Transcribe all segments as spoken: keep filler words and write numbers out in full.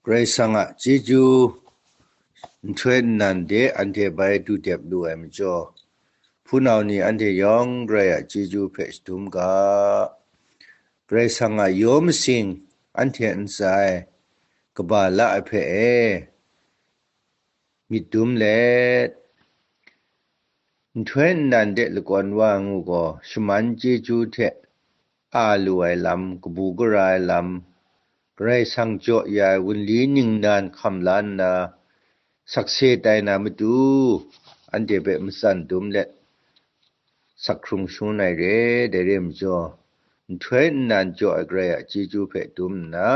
Karai Kasang a chyeju nhtoi nnan de anhte bai du dep lu ai majaw, hpunau ni anhte yawng Karai a chyeju hpe shadum ga. Karai Kasang a yaw masing anhte ntsa ai kaba la ai hpe e, myit dum let, nhtoi nnan de lakawn wa ngu gaw, shaman chyeju hte a lu ai lam, kabu gara ai lam, Karai Kasang jaw ya ai wunli ningnan hkam la nna, sakse tai na matu, anhte hpe matsan dum let, sak hkrung shangun ai re, dai re ai majaw, nhtoi nnan jaw ai Karai a chyeju hpe dum nna,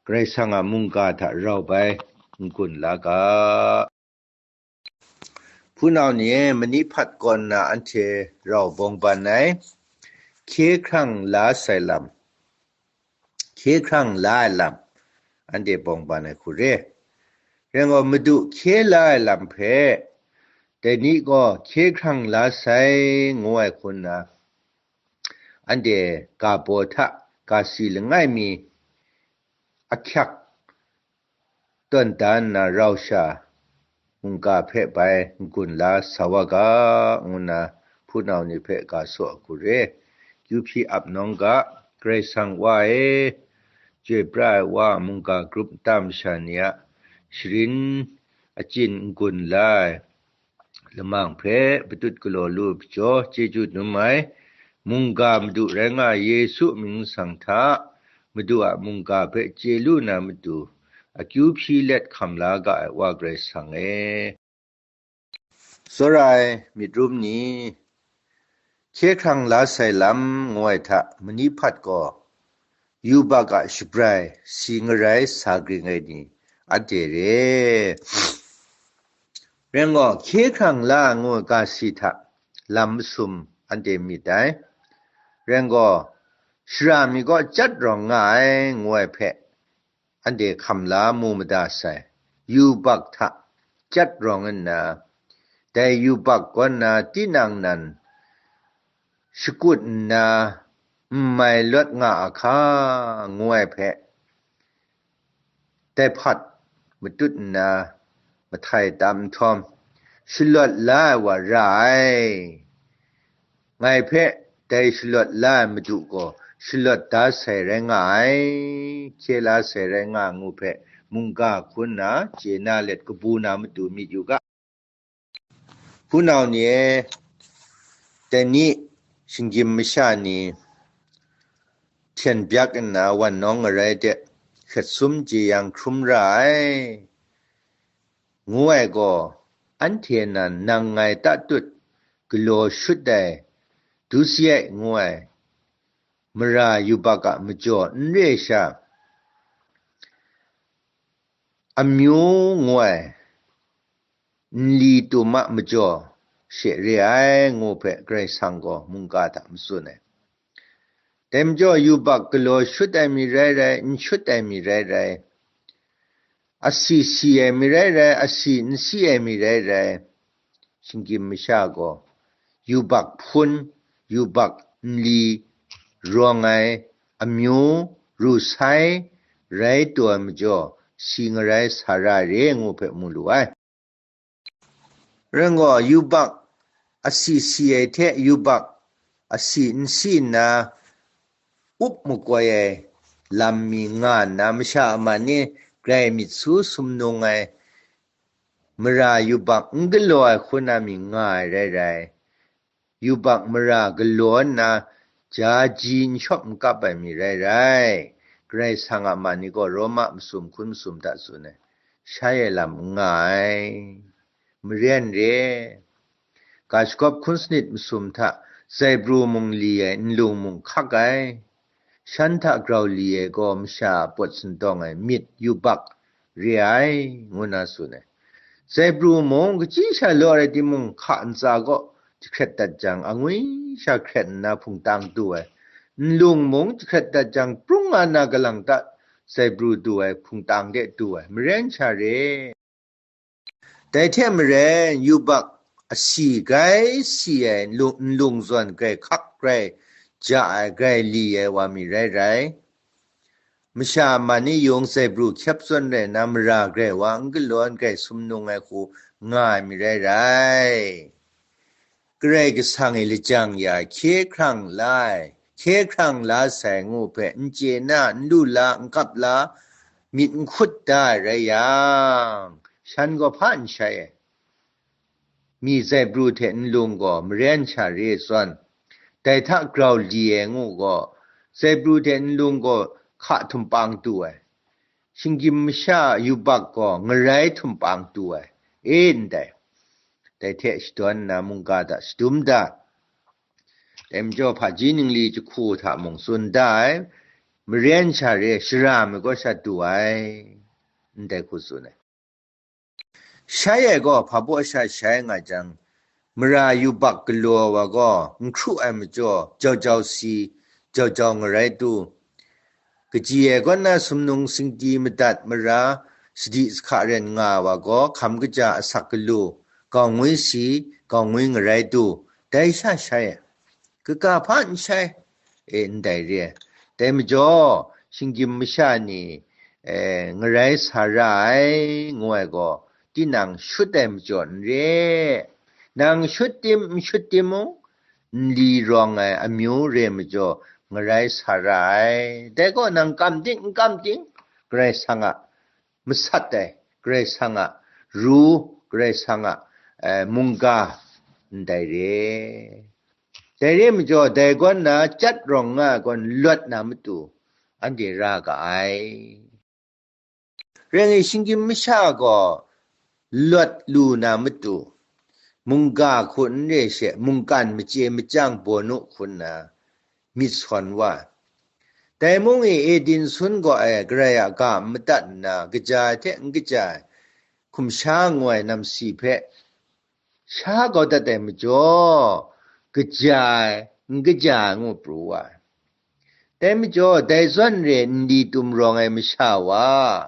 Karai Kasang a mungga hta rau bai n-gun la ga. Hpunau ni e, mani hpat kaw nna anhte rau bawng ban ai, hkye hkrang la sai lam, hkye hkrang la ai lam, anhte bawng ban ai hku re. Rai gaw, Madu hkye la ai lam hpe, dai ni gaw hkye hkrang la sai, ngu ai hku nna, anhte ga baw hta ga si langai mi ahkyak tawn da nna rau sha mungga hpe bai n-gun la sa wa ga, ngu nna hpunau ni hpe ga saw a hku re. Kyu hpyi ap nawng ga, Karai Kasang Wa e, chyoi pra ai wa, mungga grup nta masha ni a sharin achyin n-gun la ai lamang hpe patut galaw lu ai majaw chyeju dum ai. Mungga Madu rai nga ai Yesu mying masang hta, Madu a mungga hpe chye lu na matu, akyu hpyi let hkam la ga ai Wa Karai Kasang e. Tsawra ai myit rum ni, hkye hkrang la sai lam ngu ai hta mani hpat gaw, yubak a shabrai si ngarai sa gring ai ni, anhte re. Rai gaw, hkye hkrang la ngu ai ga si hta lam masum anhte myit ai. Rai gaw, shara mi gaw chyat rawng nga ai ngu ai hpe, anhte hkam la mu mada sai. Yubak hta chyat rawng nna, dai yubak kaw na tinang nan shakut nna n mai lawt nga a hka, ngu ai hpe, dai hpat matut nna mahtai tam nhtawm, shalawt la ai wa ra ai. Ngai hpe dai shalawt la ai Madu gaw shalawt da sai rai nga ai, hkye la sai rai nga ai ngu hpe, mungga hku nna chye na let kabu na matu myit yu ga. Hpunau ni e, dai ni shinggyim masha ni hten byak nna wan nawng ngarai de hkret sum jeyang hkrum ra ai, ngu ai gaw, anhte nan nang ngai tatut galaw shut ai, du si ai ngu ai, mara yubak a majaw n re sha, amyu ngu ai, nli tum a majaw she re ai, ngu hpe Karai Kasang gaw mungga hta matsun ai. Dai majaw yubak galaw shut ai mi rai rai, n shut ai mi rai rai, asi si ai mi rai rai, asi n si ai mi rai rai, shinggyim masha gaw yubak hpun, yubak nli rawng ai amyu ru sai rai taw ai majaw, si ngarai sa ra re ngu hpe mu lu ai. Rai gaw, yubak asi si ai hte yubak asi n si nna up makoi ai lam mi nga nna, masha a man ni grai myit su sumnung ai mara yubak n galaw ai hku na mi nga ai rai rai, yubak mara galaw nna ja ji n shawp n kap ai mi rai rai, Karai Kasang a man ni gaw Roma masum hkun masum hta tsun ai, shai ai lam n nga ai. Maren re, ga shagawp hkun sanit masum hta zaibru mung li ai, nlung mung hkak ai, shan hta grau li ai gaw masha a pawt sindawng ai myit yubak re ai, ngu na tsun ai. Zaibru mung, kachyi sha law rai timung, hka ntsa gaw jahkret dat jang, angwi sha hkret nna hpungtang du ai. Nlung mung, jahkret dat jang, prung nga na galang dat, zaibru du ai, hpungtang de du ai, maren sha re. Dai hte maren, yubak asi grai si ai, nlung, nlung zawn grai hkak, grai ja ai, grai li ai wa mi rai rai, masha man ni yung zaibru hkyep zawn rai nna mara grai wa n galaw n grai sumnung ai hku nga ai mi rai rai. Karai Kasang e lajang ya hkye hkrang la ai, hkye hkrang la sai ngu hpe n chye na, n lu la, n kap la, myit n hkut da ai rai yang, shan gaw hpa n shai ai. Mi zaibru hte nlung gaw maren sha re ai zawn, dai hta grau li ai ngu gaw, zaibru hte nlung gaw hka htumpang tu ai, shinggyim masha yubak gaw ngarai htumpang tu ai, e ndai. Dai hte shadawn nna mungga hta shadum da. Dai majaw hpaji ningli jahku hta mung tsun da ai, maren sha re ai shara mi gaw sha du ai, ndai hku tsun ai. Shai ai gaw hpa baw sha shai nga jang, mara yubak galaw ai wa gaw n hkru ai majaw jau jau si, jau jau ngarai tu, kaji ai kaw na sumnung singti madat mara sadi sahka ren nga ai wa gaw hkam kaja asak galu, gau ngwi si, gau ngwi ngarai tu, dai sha shai ai. Kaga hpa n shai, e, ndai re ai. Dai majaw, shinggyim masha ni, e, ngarai sa ra ai, ngu ai gaw, tinang shut ai majaw n re. Nang shut tim, n shut timung, nli rawng ai amyu re majaw, ngarai sa ra ai. Dai gaw, nang kam ting, n kam ting, Karai Kasang a masat ai, Karai Kasang a ru, Karai Kasang a, e, mungga, ndai re. Dai re majaw, dai gaw na chyat rawng nga ai gaw lawt na matu, anhte ra ga ai. Rai ngai, shinggyim masha gaw lawt lu na matu, mungga hku n re she, mungkan machye machyang bawnu hku nna myit sawn wa ai. Dai mung e, Eden sun gaw ai Karai a ga n madat nna, kaja ai hte n kaja ai, hkum sha ngu ai namsi hpe sha kau dat ai majaw, kaja ai, n kaja ai ngu pru wa ai. Dai majaw, dai zawn re nli tum rawng ai masha wa,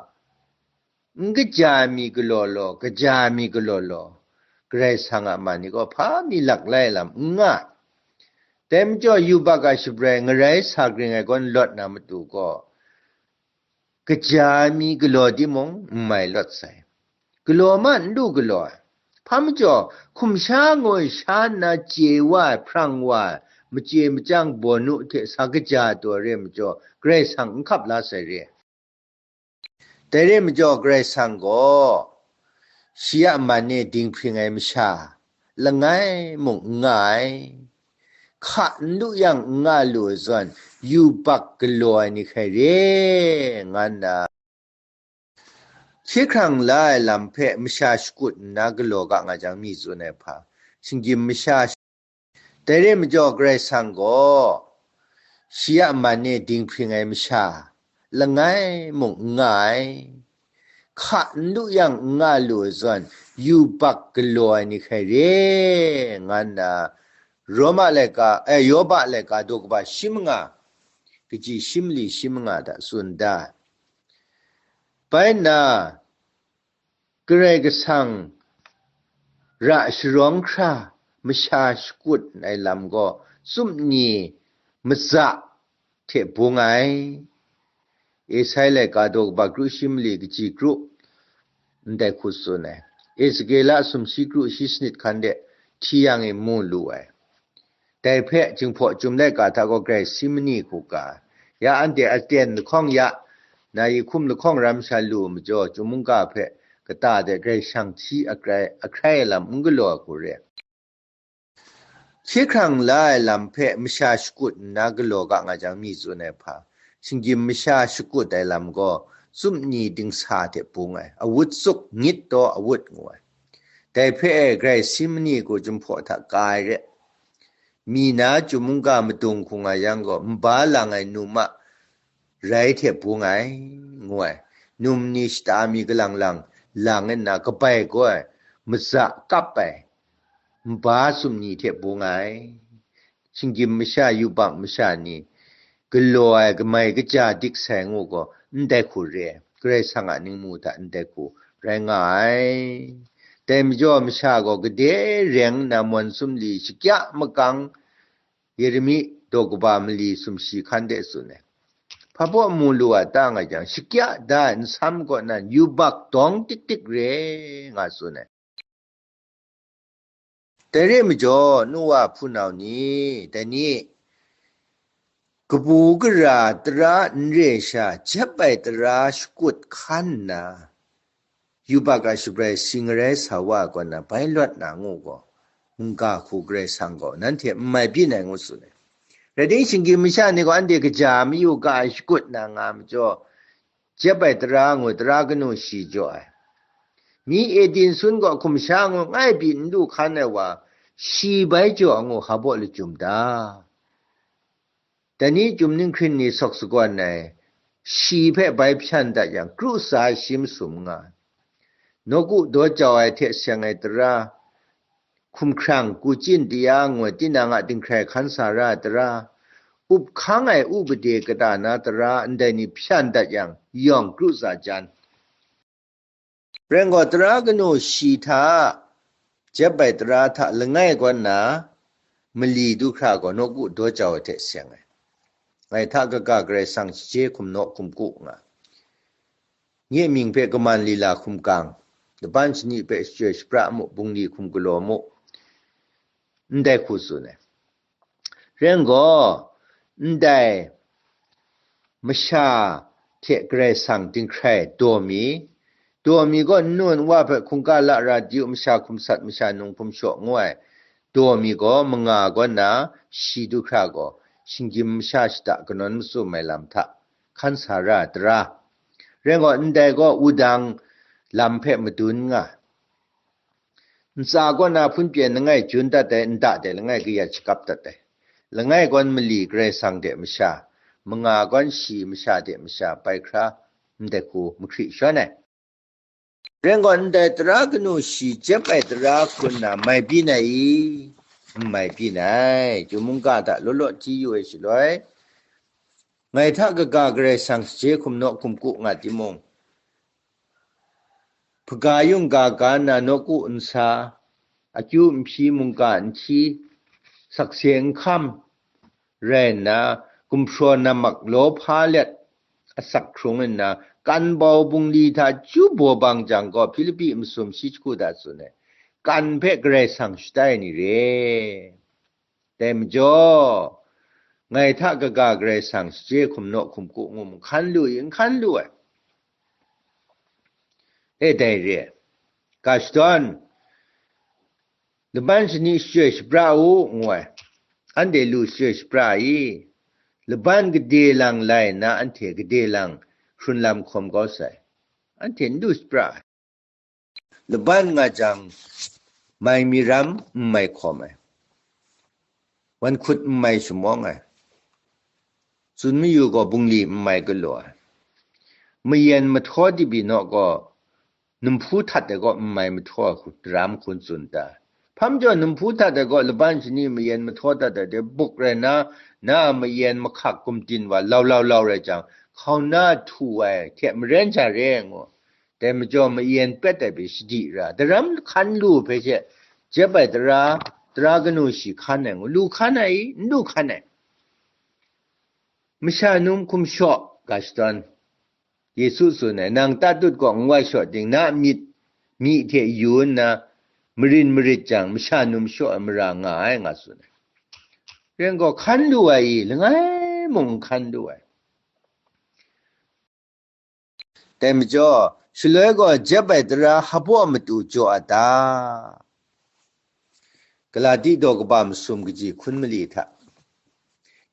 n kaja ai mi galaw law, kaja ai mi galaw law, Karai Kasang a man ni gaw hpa mi lak lai lam n nga ai. Dai majaw, yubak a shabrai ngarai sa gring ai gaw n lawt na matu gaw, kaja ai mi galaw timung, n mai lawt sai. Galaw ma n lu galaw ai. Hpa majaw, hkum sha ngu ai sha nna chye wa ai, hprang wa ai, machye machyang bawnu hte sa kaja ai taw re majaw, Karai Kasang n hkap la sai re. Dai re majaw, Karai Kasang gaw shi a man e dinghpring ai masha langai mung n nga ai. Hka n lu yang n nga lu ai zawn, yubak galaw ai ni hkrai re, nga nna, hkye hkrang la ai lam hpe masha shakut nna galaw ga nga jang, mi tsun ai hpa, shinggyim masha, dai re majaw, Karai Kasang gaw shi a man e dinghpring ai masha langai mung n nga ai. Hka n lu yang n nga lu ai zawn, yubak galaw ai ni hkrai re, nga nna, Roma laika, eh, Yoba laika daw kaba shi manga, kaji shi mali shi manga hta tsun da ai. Bai nna, Karai Kasang ra sharawng hkra masha shakut ai lam gaw, tsun ni matsa hte bung ai. Esai laika daw kaba kru shi mali kaji kru, ndai hku tsun ai. Ezekela sumshi kru shi sanit hkan de hti yang e mu lu ai. Dai hpe, Jinghpaw Chyum laika hta gaw Karai si mani hku ga ai. Ya anhte aten lahkawng ya, na yi hkum lahkawng ram sha lu majaw, Chyum mungga hpe kata de Karai Kasang hti akrai, ahkrai ai lam n galaw ai hku re. Hkye hkrang la ai lam hpe masha shakut nna galaw ga nga jang, mi tsun ai hpa, shinggyim masha shakut ai lam gaw, tsun ni dingsa hte bung ai, awut tsuk ngit taw awut ngu ai. Dai hpe e, Karai si mani hku Jinghpaw hta ka ai re. Mi na Chyum mungga madung hku nga yang gaw, nba lang ai num a rai hte bung ai, ngu ai. Num ni shata mi galang lang lang nna kabai gaw ai, matsa kap ai, nba sum ni hte bung ai. Shinggyim masha, yubak masha ni galaw ai, kamai kaja dik sai ngu gaw, ndai hku re ai. Karai Kasang a ningmu hta ndai hku rai nga ai. Dai majaw, masha gaw gade reng nna mawn sumli shakya makang, Yeremi daw kaba mali sumshi hkan de tsun ai. hpa baw mu lu a ta nga jang, shakya da ai nsam kaw nan yubak dawng tik tik re nga tsun ai. Dai re majaw, nu wa hpunau ni, dai ni, kabu gara tara n re sha, jep ai tara shakut hkan nna, yubak a shabrai si ngarai sa wa ai kaw na bai lawt na ngu gaw, mungga hku Karai Kasang gaw nanhte n mai byin ai ngu tsun ai. Rai timung, shinggyim masha ni gaw anhte kaja mayu ga ai shakut na nga majaw, jep ai tara ngu tara kanu shi jaw ai. Mi Eden sun gaw hkum sha ngu ngai pyi n du hkan ai wa, shi bai jaw ngu hpa baw lachyum da. Dai ni chyum ninghkring ni sawk sagawn ai, shi hpe bai hpyan dat yang, kru tsa ai shi masum nga ai. Nawku daw jau ai hte seng ai tara, hkumhkrang, kuchin taya ngu ai tinang a dinghkrai hkan sa ra ai tara, up hkang ai upade kata na tara, ndai ni hpyan dat yang, yawng kru tsa jan. Rai gaw, tara kanu shi hta, jep ai tara hta langai kaw nna, mali du hkra gaw nawku daw jau ai hte seng ai. Ngai hta kaga Karai Kasang shaje hkum naw hkum ku nga. Nye mying hpe kaman lila hkum kang, laban shani hpe shachyoi shapra mu, bungli hkum galaw mu, ndai hku tsun ai. Rai gaw, ndai masha hte Karai Kasang dinghkrai daw mi, daw mi gaw nnu nwa hpe hkungga la ra di u, masha hkum sat, masha num hkum shaw ngu ai daw mi gaw manga gaw nna shi du hkra gaw, shinggyim masha shada kanawn matsum ai lam hta hkan sa ra ai tara. Rai gaw, ndai gaw wudang lam hpe madun nga. Ntsa kaw na hpun pyen langai jun dat ai, nta de langai kayat shakap dat ai. Langai gawn mali Karai Kasang de masha, manga gawn shi masha de masha bai hkra, ndai hku mahkri shawn ai. Rai gaw, ndai tara kanu shi jep ai tara hku nna mai byin ai i? N mai byin ai. Chyum mungga hta law law hti yu ai shaloi, ngai hta kaga Karai Kasang shaje hkum naw hkum ku nga timung, hpaga yungga ga nna nawku nsa, akyu nhpyi mungga nhti, sakse nhkam rai nna, gumhpraw nammak law hpa let, asak hkrung nna, kan bau bungli hta chyu baw bang jang gaw, Hpilipi masum shi jahku hta tsun ai, kan hpe Karai Kasang shatai ai ni re. Dai majaw, ngai hta kaga Karai Kasang shaje hkum naw hkum ku ngu mu, hkan lu i? N hkan lu ai. E, dai re ai. Ga shadawn, laban shani shachyoi shapra u, ngu ai. Anhte lu shachyoi shapra i? Laban gade lang lai nna, anhte gade lang hkrun lam hkawm kau sai. Anhte n lu shapra ai. Laban nga jang, mai mi ram n mai hkawm ai, wan hkut n mai shamawng ai, tsun mayu gaw bungli n mai galaw ai, mayen mahtaw dibi naw gaw, numhpu htat ai gaw n mai mahtaw ai hku, daram hku n tsun ta ai. Hpa majaw, numhpu htat ai gaw laban shani mayen mahtaw dat ai de buk rai nna, na a mayen mahkak gumdin wa lau lau lau rai jang, hkauna htu ai hte maren sha re ai ngu. Dai majaw, mayen pet ai hpe shadi ra, daram hkan lu hpe she, jep ai tara, tara kanu shi hkan ai ngu, lu hkan ai i? N lu hkan ai. Masha num hkum shaw, ga shadawn. Yesu tsun ai, nang tatut gaw n wai shaw ting, na myit myi hte yu nna marin marit jang, masha num shaw ai mara nga ai, nga tsun ai. Rai gaw, hkan lu ai i? Langai mung n hkan lu ai. Dai majaw, shaloi gaw jep ai tara hpa baw matu jaw a ta? Galati daw kaba masum kaji hkun mali hta,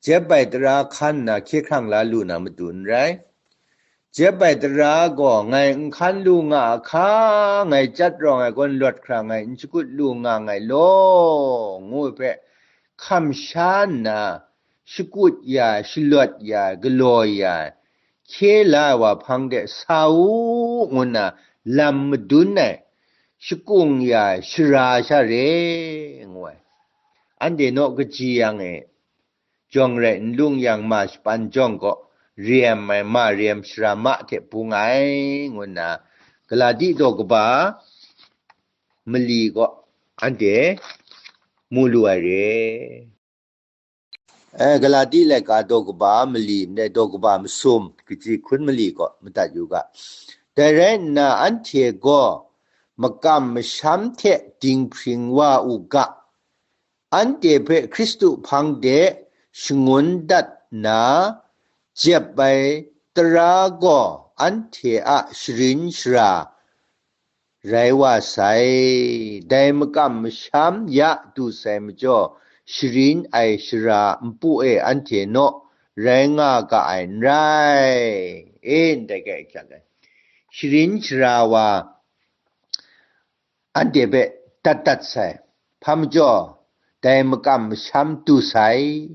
jep ai tara hkan nna hkye hkrang la lu na matu n rai. Jep ai tara gaw ngai n hkan lu nga a hka, ngai chyat rawng ai gawn lawt hkra ngai n shakut lu nga nngai law, ngu ai hpe, hkam sha nna, shakut ya ai, shalawt ya ai, galaw ya ai, hkye la ai wa hpang de sa u, ngu nna lam madun ai, shakung ya ai, shara sha re, ngu ai. Anhte naw kaji yang e, jawng rai n lung yang, ma shapan jawng gaw rem ai, ma rem shara ma hte bung ai, ngu nna Galati daw kaba mali gaw anhte mu lu ai re. E, Galati laika daw kaba mali ndai daw kaba masum, kaji hkun mali kaw madat yu ga. Dai rai nna, anhte gaw makam masham hte dinghpring wa u ga, anhte hpe Hkristu hpang de shangun dat nna, jep ai tara gaw anhte a sharin shara rai wa sai. Dai makam masham ya du sai majaw, sharin ai shara npu e anhte naw rai nga ga ai n rai. E, ndai kai hkyak ai. Sharin shara wa anhte hpe dat dat sai. Hpa majaw, dai makam masham du sai.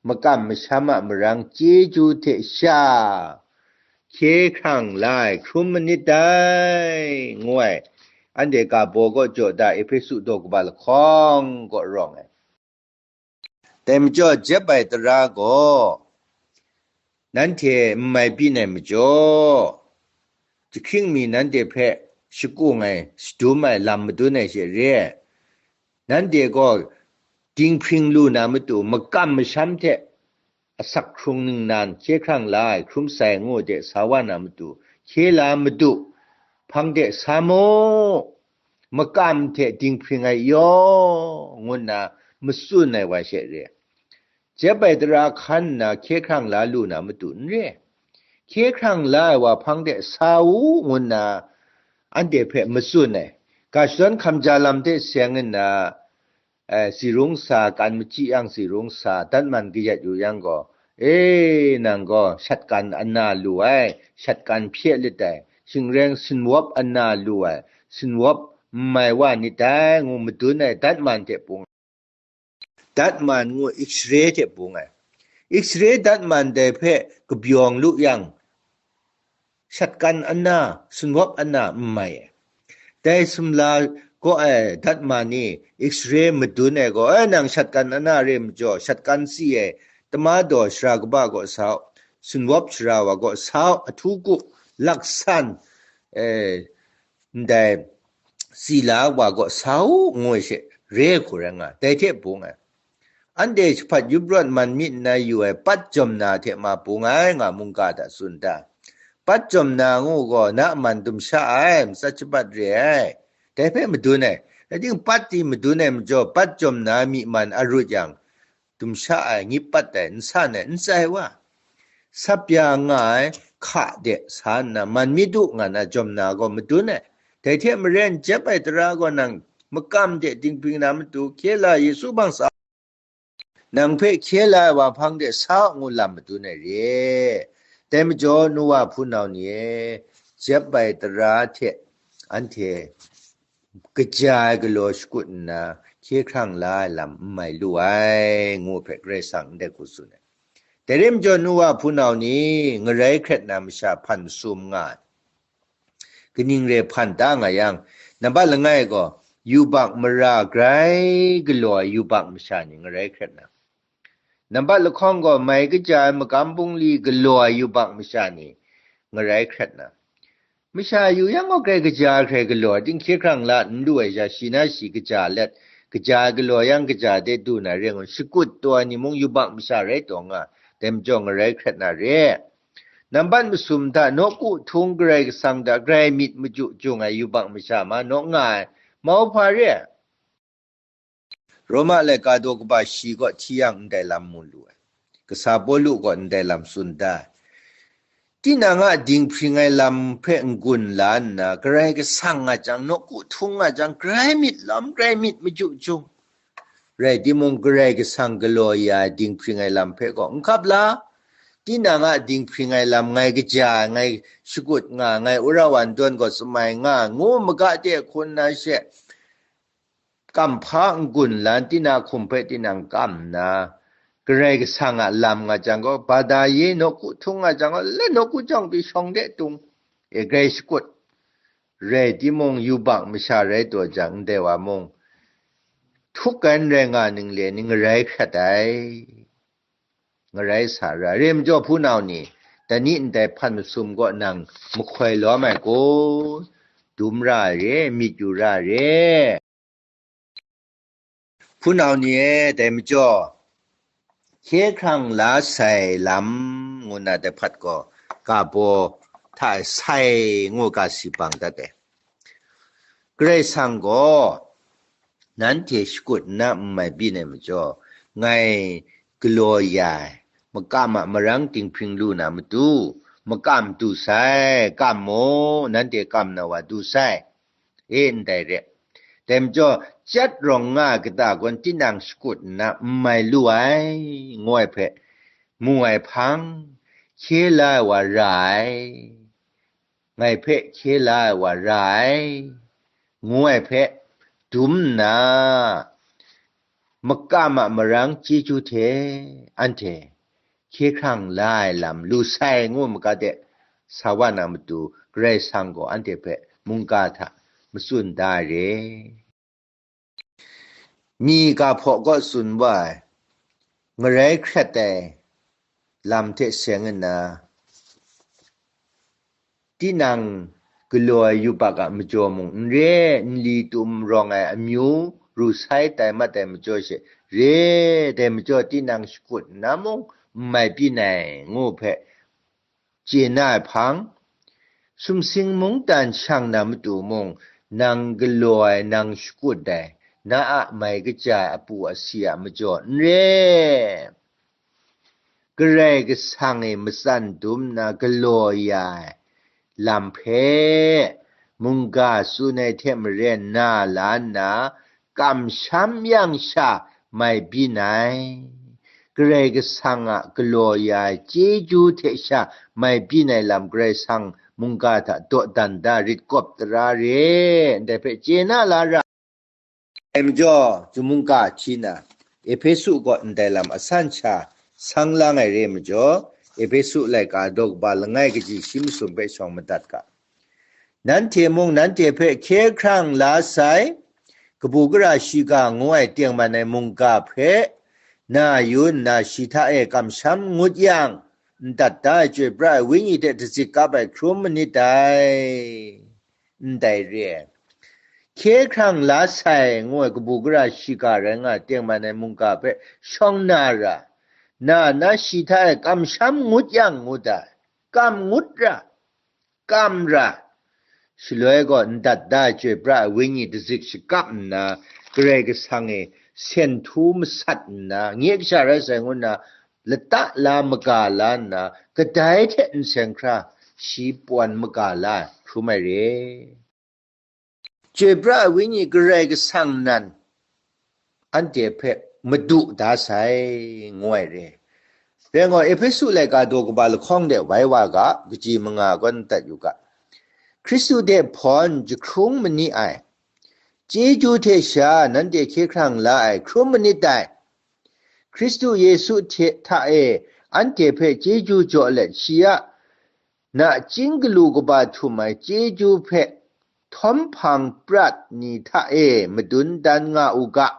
Makam masham a marang chyeju hte sha hkye hkrang la ai hkrum manit dai, ngu ai, anhte ga baw kaw jaw da Ehpesu daw kaba lahkawng kaw rawng ai. Dai majaw, jep ai tara gaw nanhte n mai byin ai majaw, jahkring mi nanhte hpe shakung ai, shadum ai lam madun ai she re ai. Nanhte gaw dinghpring lu na matu, makam masham hte asak hkrung ningnan hkye hkrang la ai hkrum sai ngu de sa wa na matu, hkye la madu, hpang de sa mu, makam hte dinghpring ai yaw, ngu nna matsun ai wa she re. Jep ai tara hkan nna hkye hkrang la lu na matu n re. Hkye hkrang la ai wa hpang de sa u, ngu nna anhte hpe matsun ai. Ga shadawn hkamja lam hte seng nna, eh, tsi rung sa, kan machyi yang tsi rung sa, datman kayat yu yang gaw, e, nang gaw shatkan ana lu ai, shatkan hpye lit ai, shing rai sinwawp ana lu ai, sinwawp n mai wa nit dai, ngu madun ai datman hte bung, datman ngu X-ray hte bung ai. X-ray datman dai hpe kabawng lu yang, shatkan ana, sinwawp ana n mai ai. Dai sumla gaw ai datman ni X-ray madun ai gaw, "Ai, nang shatkan ana re majaw, shatkan si ai, tama daw shara kaba gaw sa u, sinwawp shara wa gaw sa u, ahtu ku, laksan, eh, ndai sila wa gaw sa u," ngu ai she re ai hku rai nga, dai hte bung ai. Anhte shahpat yup rawt man myit nna yu ai pat jawm na hte ma bung ai nga mungga hta tsun ta? Pat jawm na ngu gaw na man dum sha ai, matsat shabat re ai, dai hpe madun ai. Rai timung, pat di madun ai majaw, pat jawm na myi man arut yang, dum sha ai, ngip pat ai, n san ai, n tsai wa. Sap ya nga ai hka de sa nna, man mi du nga na jawm na gaw madun ai. Dai hte maren, jep ai tara gaw nang makam de dinghpring na matu, hkye la, Yesu hpang sa, nang hpe hkye la ai wa hpang de sa u, ngu lam madun ai re. Dai majaw, nu wa hpunau ni e, jep ai tara hte anhte kaja ai galaw shakut nna, hkye hkrang la ai lam n mai lu ai, ngu hpe Karai Kasang ndai hku tsun ai. Dai rai majaw, nu wa hpunau ni, ngarai hkret na masha hpan masum nga ai. Kaning re hpan ta nga yang, nambat langai gaw, yubak mara grai galaw ai yubak masha ni ngarai hkret na, nambat lahkawng gaw, mai kaja ai magam bungli galaw ai yubak masha ni ngarai hkret na, masha yu yang gaw, grai kaja ai hkrai galaw ai, dinghkye hkrang la n lu ai sha, shi na shi kaja let, kaja ai galaw yang kaja de du na re ngu, shakut taw ai ni mung yubak masha rai taw nga, dai majaw ngarai hkret na re. Nambat masum hta nawku htung Karai Kasang hta grai myit machyu jung ai yubak masha ma naw nga ai, mau hpa re ai. Roma laika daw kaba shi kaw hti yang ndai lam mu lu ai. Kasa Pawlu gaw ndai lam tsun da ai. Tinang a dinghpring ai lam hpe n-gun la nna, Karai Kasang nga jang, nawku htung nga jang, grai myit lawm, grai myit machyu jung. Rai timung, Karai Kasang galaw ya ai dinghpring ai lam hpe gaw n hkap la. Tinang a dinghpring ai lam ngai kaja ai, ngai shakut nga, ngai wora wan dawn gaw samai nga, ngu maga de hkun na she, kamhpa n-gun lan, tina hkum hpe tinang kam nna, Karai Kasang a lam nga jang gaw, bada ye nawku htung nga jang gaw, le nawku jawng pyi shawng de tung, e, grai shakut. Rai timung, yubak masha rai taw jang, ndai wa mung, htuk ai n rai nga ning le ni ngarai hkrat ai, ngarai sa ra ai. Re majaw, hpunau ni, dai ni ndai hpan masum gaw nang mahkoi lawm ai kun, dum ra ai re, myit yu ra ai re. Hpunau ni e, dai majaw, hkye hkrang la sai lam ngu na dai hpat gaw, ga baw hta e sai ngu ga si bang dat ai. Karai Kasang gaw nanhte shakut nna n mai byin ai majaw, ngai galaw ya ai, makam a marang dinghpring lu na matu, makam du sai, kam mu, nanhte kam na wa du sai, e ndai re. Dai majaw, chyat rawng nga ai kata gaw tinang shakut nna n mai lu ai, ngu ai hpe mu ai hpang, hkye la ai wa ra ai, ngai hpe hkye la ai wa ra ai, ngu ai hpe dum nna, makam a marang chyeju hte anhte hkye hkrang la ai lam lu sai ngu maga de, sa wa na matu, Karai Kasang gaw anhte hpe mungga hta matsun da ai re. Mika hpaw kaw tsun wa ai, ngarai hkrat ai lam hte seng nna, tinang galaw ai yubak a majaw mung n re, nli tum rawng ai amyu ru sai tai mat ai majaw she re, dai majaw tinang shakut nna mung n mai byin ai, ngu hpe chye na ai hpang, sumsing mungdan shang na matu mung, nang galaw ai, nang shakut ai, na a mai kaja ai apu asi a majaw n re. Karai Kasang e matsan dum nna galaw ya ai lam hpe mungga tsun ai hte maren na la nna, kamsham yang sha mai byin ai, Karai Kasang a galaw ya ai chyeju hte sha mai byin ai lam Karai Kasang mungga hta dawdan da rit kawp tara re, ndai hpe chye na la ra. Dai majaw, Chyum mungga hti na, Ehpesu kaw ndai lam asan sha sang lang ai re majaw, Ehpesu laika daw kaba langai kaji shi masum hpe shawng madat ga. Nanhte mung nanhte hpe hkye hkrang la sai, kabu gara shiga ngu ai tengman ai mungga hpe na yu nna, shi hta e kamsham ngut yang, n dat da ai chyoi pra ai wenyi hte dazik kap ai hkrum manit dai. Ndai re ai, hkye hkrang la sai ngu ai kabu gara shiga rai nga ai tengman ai mungga hpe shawng na ra, na na shi hta e kamsham ngut yang ngut ai, kam ngut ra, kam ra, shaloi gaw n dat da ai chyoi pra ai wenyi dazik shakap nna, Karai Kasang e sen htu masat nna, nye kasha rai sai ngu nna, lata la maga la nna, kadai hte n seng hkra, shi pawn maga la ai hkrum ai re. Chyoi pra ai wenyi Karai Kasang nan anhte hpe madu da sai, ngu ai re. Rai ngai, Ehpesu laika daw kaba lahkawng de wai wa ga, kaji manga gaw n dat yu ga. Hkristu hte hpawn jahkrung mani ai, chyeju hte sha nanhte hkye hkrang la ai hkrum manit dai. Hkristu Yesu hte hta e anhte hpe chyeju jaw let, shi a nachying galu kaba htum ai chyeju hpe htawm hpang prat ni hta e madun dan nga u ga.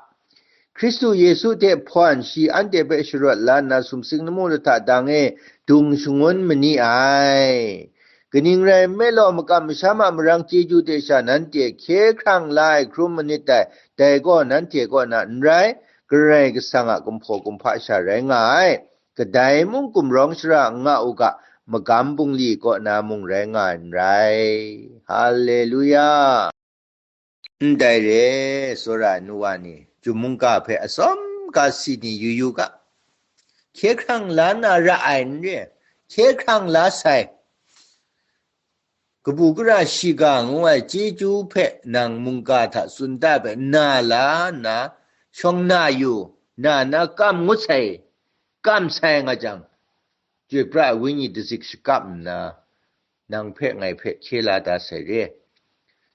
Hkristu Yesu hte hpawn shi anhte hpe sharawt la nna, sumsing lamu lahta dang e dung shangun ma ni ai. Kaning rai nme law, makam masham a marang chyeju hte sha nanhte hkye hkrang la ai hkrum manit dai, dai gaw nanhte kaw na n rai, Karai Kasang a kumhpaw kumhpa sha rai nga ai. Kadai mung gumrawng shara n nga u ga, magam bungli kaw na mung rai nga ai n rai. Haleluya! Ndai re, tsawra ai nu wa ni, Chyum mungga hpe atsawm ga si ni yu yu ga, hkye hkrang la na ra ai n re, hkye hkrang la sai. Kabu gara shiga ngu ai chyeju hpe nang mungga hta tsun da ai hpe na la nna, shawng na yu, na na kam ngut sai, kam sai nga jang, chyoi pra ai wenyi dazik shakap nna, nang hpe ngai hpe hkye la da sai re.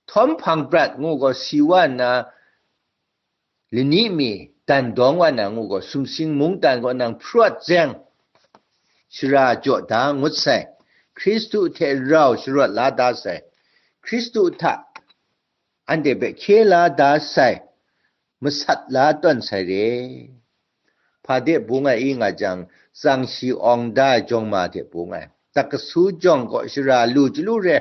Htawm hpang prat ngu gaw si wa nna, lani mi dan dawng wa na ngu gaw, sumsing mungdan gaw nang hparawt zeng, shara jaw da ngut sai, Hkristu hte rau sharawt la da sai, Hkristu hta anhte hpe hkye la da sai, masat la tawn sai re. Hpa de bung ai i nga jang, tsang shi awng da ai jawng ma hte bung ai. Dakasu jawng gaw shara lu chyalu re.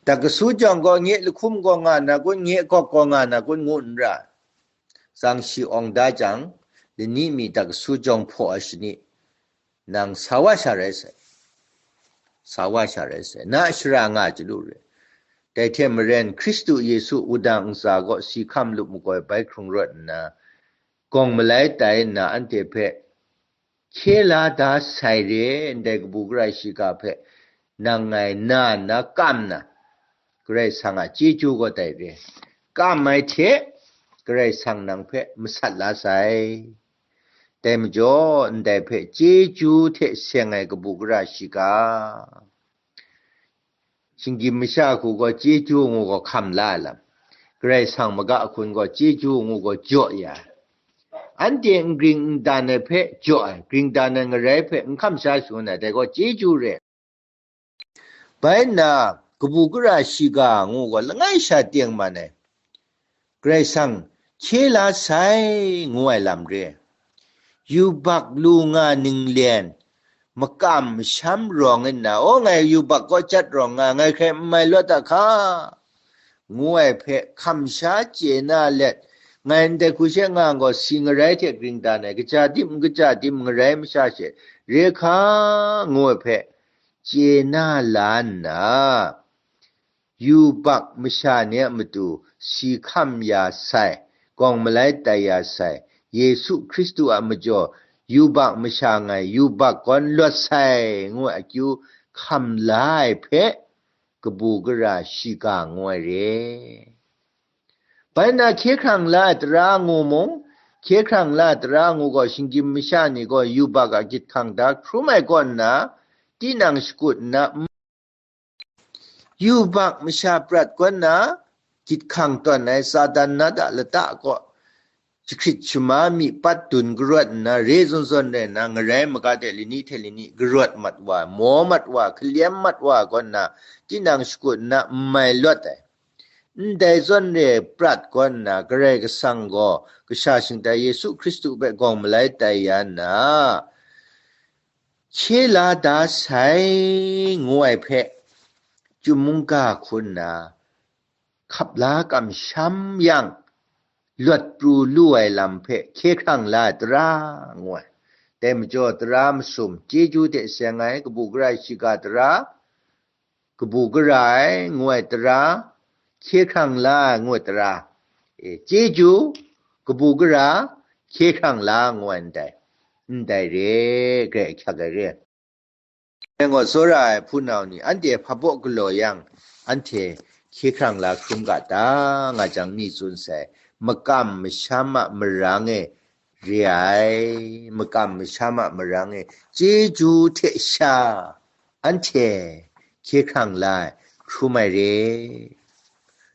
Dakasu jawng gaw nye lahkum gaw nga na kun, nye gawk gaw nga na kun ngu n ra. Tsang shi awng da jang, lani mi daksu jawng hpaw ai shani, nang sa wa sha rai sai. Sa wa sha rai sai. Na shara nga chyalu re. Dai hte maren, Hkristu Yesu wudang ntsa gaw si hkam lup makoi bai hkrung rawt nna, gawng malai tai nna anhte hpe hkye la da sai re, ndai kabu gara shiga hpe nang ngai na nna kam na, Karai Kasang a chyeju gaw dai re. Kam ai hte Karai Kasang nang hpe masat la sai. Dai majaw, ndai hpe chyeju hte seng ai kabu gara shiga, shinggyim masha hku gaw chyeju ngu gaw hkam la ai lam, Karai Kasang maga hkun gaw chyeju ngu gaw jaw ya ai. Anhte n gring n dan ai hpe jaw ai, gring dan ai ngarai hpe n hkam sha shangun ai, dai gaw chyeju re. Bai nna, kabu gara shiga ngu gaw langai sha tengman ai, Karai Kasang hkye la sai ngu ai lam re. Yubak lu nga ninglen, makam masham rawng nna, "O, ngai yubak kaw jat rawng nga, ngai hkrai n mai lawt a hka," ngu ai hpe hkam sha chye na let, "Ngai ndai hku she nga gaw, si ngarai hte gring dan ai, kaja dim n kaja dim ngarai masha she re hka," ngu ai hpe chye na la nna, yubak masha ni a matu si hkam ya sai, gawng malai tai ya sai, Yesu Hkristu a majaw yubak masha ngai yubak gawn lawt sai, ngu ai akyu hkam la ai hpe, kabu gara shiga ngu ai re. Bai nna, hkye hkrang la ai tara ngu mung, hkye hkrang la ai tara ngu gaw, shinggyim masha ni gaw yubak a gyit hkang da hkrum ai kaw nna, tinang shakut nna, yubak masha prat kaw nna, gyit hkang tawn ai Satan nat a lata kaw, jahkrit shama mi pat dun karawt nna, re zawn zawn rai nna, ngarai maga de lani hte lani karawt mat wa, maw mat wa, hkalem mat wa kaw nna, tinang shakut nna n mai lawt ai. Ndai zawn re prat kaw nna, Karai Kasang gaw Kasha Shingtai Yesu Hkristu hpe gawng malai tai ya nna, hkye la da sai, ngu ai hpe, chyum mungga hku nna, hkap la kamsham yang, lawt pru lu ai lam hpe hkye hkrang la ai tara, ngu ai. Dai majaw, tara masum, chyeju hte seng ai, kabu gara shiga tara, kabu gara ai, ngu ai tara, hkye hkrang la ai, ngu ai tara, e, chyeju, kabu gara, hkye hkrang la, ngu ai ndai, ndai re, grai ahkyak ai re. Rai gaw, tsawra ai hpunau ni, anhte hpa baw galaw yang, anhte hkye hkrang la hkrum ga ta, nga jang mi tsun sai, makam masham a marang e re ai, makam masham a marang e chyeju hte sha, anhte hkye hkrang la ai hkrum ai re.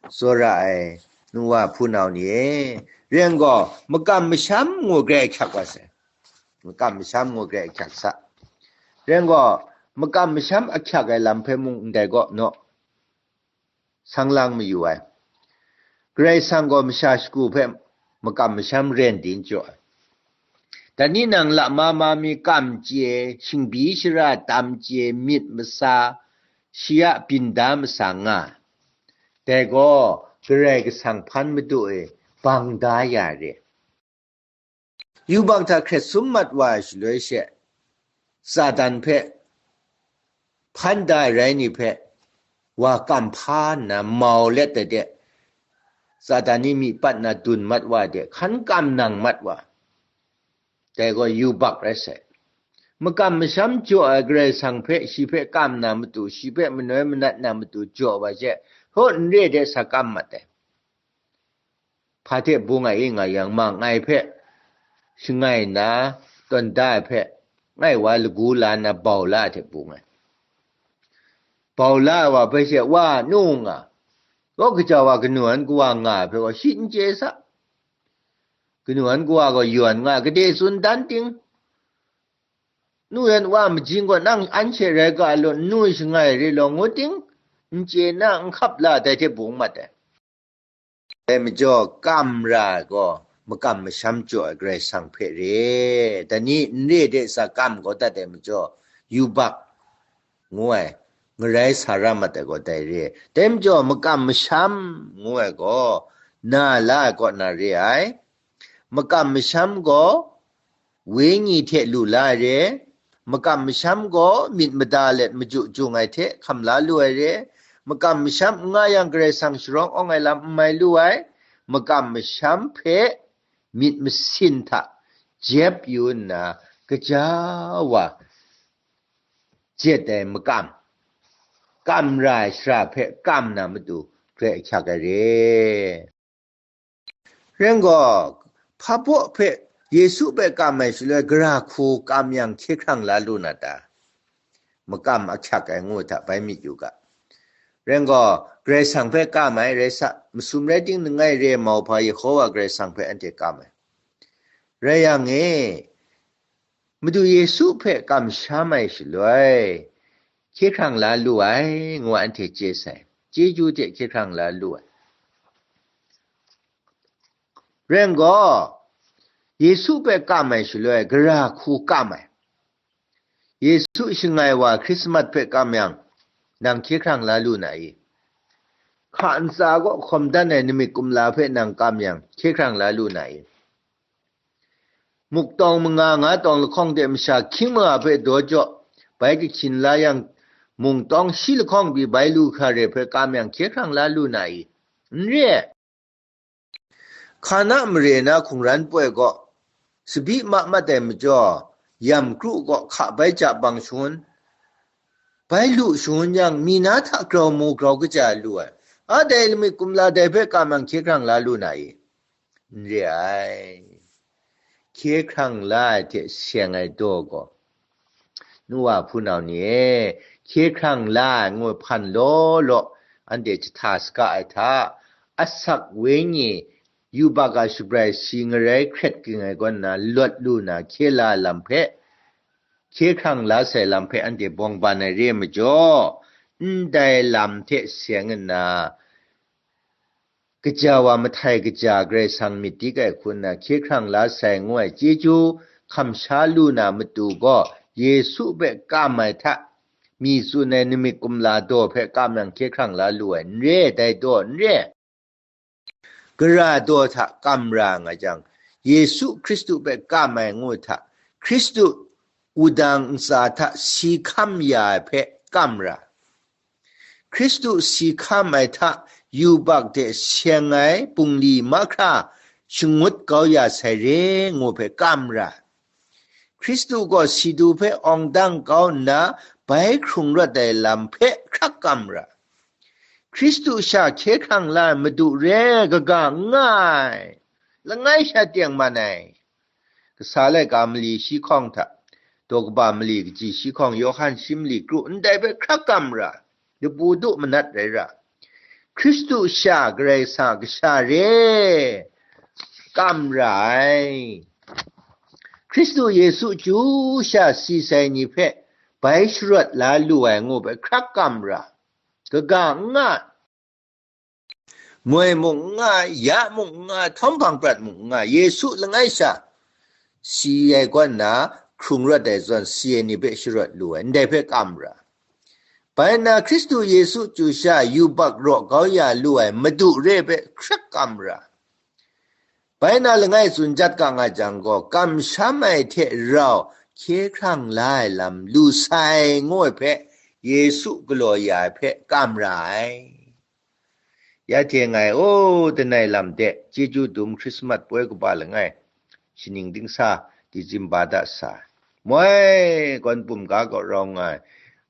Tsawra ai nu wa hpunau ni e, rai gaw, makam masham ngu grai ahkyak wa sai. Makam masham ngu grai ahkyak sa. Rai gaw, makam masham ahkyak ai lam hpe mung ndai gaw naw, sang lang mayu ai. Karai Kasang gaw masha shagu hpe makam masham ren di n jaw ai. Dan ni nang lama ma mi kam chye, shingbi shara tam chye, myit masa, shi a byin da masa nga ai. Dai gaw Karai Kasang hpan madu e bang da ya re. Yubak hta hkret sum mat wa ai shaloi she, Satan hpe hpan da ai rai ni hpe, wa kam hpa nna mau let ai de, Satan ni myi pat na dun mat wa de, hkan kam nang mat wa. Dai gaw yubak rai sai. Makam masham jaw ai Karai Kasang hpe, shi hpe kam na matu, shi hpe manoi manat na matu jaw wa she, hkaw n re de sa kam mat ai. Hpa hte bung ai i nga yang, mang ai hpe shangai nna, tawn da ai hpe, ngai wa lagu la nna bau la ai hte bung ai. Bau la ai wa hpe she, wa nu nga, gaw kaja wa kanu an kawa nga ai hpe gaw shi n chye sa. Kanu an kawa gaw yawn nga ai, gade tsun dan ting, nu yan wa majing gaw, nang an she rai ga law, nnu shangai re law, ngu ting, n chye na, n hkap la, dai hte bung mat ai. Dai majaw, kam ra ai gaw, makam masham jaw ai Karai Kasang hpe re. Dai ni n re de sa kam gaw dat ai majaw, yubak ngu ai, ngarai sa ra mat ai gaw dai re. Dai majaw, makam masham ngu ai gaw, na la ai kaw na re ai. Makam masham gaw, wenyi hte lu la ai re, makam masham gaw myit mada let maju jung ai hte hkam la lu ai re, makam masham n nga yang Karai Kasang sharawng awng ai lam n mai lu ai, makam masham hpe myit masin hta jep yu nna, kaja wa jet ai makam, kam ra ai shara hpe kam na matu grai ahkyak ai re. Ren gaw, hpa baw hpe Yesu hpe kam ai shaloi, gara hku kam yang hkye hkrang la lu na ta? Makam ahkyak ai ngu hta bai myit yu ga. Ren gaw, Karai Kasang hpe kam ai rai sa, masum rai ting, langai re ai mauhpa Yehova Karai Kasang hpe anhte kam ai. Rai yang e, Madu Yesu hpe kamsham ai shaloi, hkye hkrang la lu ai, ngu anhte chye sai. Chyeju hte hkye hkrang la lu ai. Ren gaw, Yesu hpe kam ai shaloi, gara hku kam ai. Yesu shangai wa Hkrismat hpe kam yang, nang hkye hkrang la lu na i? Hka ntsa kaw hkawm dan ai namik kumla hpe nang kam yang, hkye hkrang la lu na i? Muk tawng manga nga tawng lahkawng de masha hkying manga hpe daw jaw, bai kahkyin la yang, mung tawng shi lahkawng pyi bai lu hkra re hpe kam yang, hkye hkrang la lu na i? N re ai. Hkana mare na hkungran poi gaw, sabi ma mat ai majaw, yam kru gaw hka bai ja bang shangun, bai lu shangun yang, mi na hta grau mu grau kaja lu ai. A dai lamik kumla dai hpe kam yang hkye hkrang la lu na i? N re ai. Hkye hkrang la ai hte seng ai daw gaw, nu wa hpunau ni e, hkye hkrang la ai ngu hpan law law, anhte jahta saga ai hta, asak wenyi yubak a shabrai si ngarai hkret ging ai kaw nna lawt lu na hkye la ai lam hpe, hkye hkrang la sai lam hpe anhte bawng ban ai re ai majaw, ndai lam hte seng nna, kaja wa mahtai kaja Karai Kasang myit dik ai hku nna hkye hkrang la sai ngu ai chyeju hkam sha lu na matu gaw, Yesu hpe kam ai hta, mi tsun ai namik kumla daw hpe kam yang hkye hkrang la lu ai n re ai, dai daw n re ai. Gara daw hta kam ra nga jang, Yesu Hkristu hpe kam ai ngu hta, Hkristu wudang ntsa hta si hkam ya ai hpe kam ra. Hkristu si hkam ai hta yubak de seng ai bungli mahkra shangut kau ya sai re ngu hpe kam ra. Hkristu gaw si du hpe awng dang kau nna, bai hkrung rawt ai lam hpe hkrak kam ra. Hkristu sha hkye hkrang la ai Madu re ai kaga n nga ai, langai sha tengman ai. Kasa laika mali shi hkawng hta, daw kaba mali kaji shi hkawng, Yawhan shi mali kru ndai hpe hkrak kam ra, dabu du manat rai ra, Hkristu sha Karai Kasang a kasha re kam ra ai. Hkristu Yesu chyu sha si sai ni hpe bai sharawt la lu ai ngu hpe hkrak kam ra, kaga n nga, moi mung n nga, ya mung n nga, htawm hpang prat mung n nga, Yesu langai sha si ai kaw nna hkrung rawt ai zawn, si ai ni hpe sharawt lu ai, ndai hpe kam ra. Bai nna Hkristu Yesu chyu sha yubak raw kau ya lu ai Madu re hpe hkrak kam ra. Bai na langai tsun jat ga nga jang gaw, kamsham ai hte rau hkye hkrang la ai lam lu sai ngu ai hpe, Yesu galaw ya ai hpe kam ra ai. Ya hte ngai, o, langai lam de, chyeju dum Hkrismat poi kaba langai, shaning dingsa, Disimba da sa, moi, gawn pum ga kaw rawng nga ai,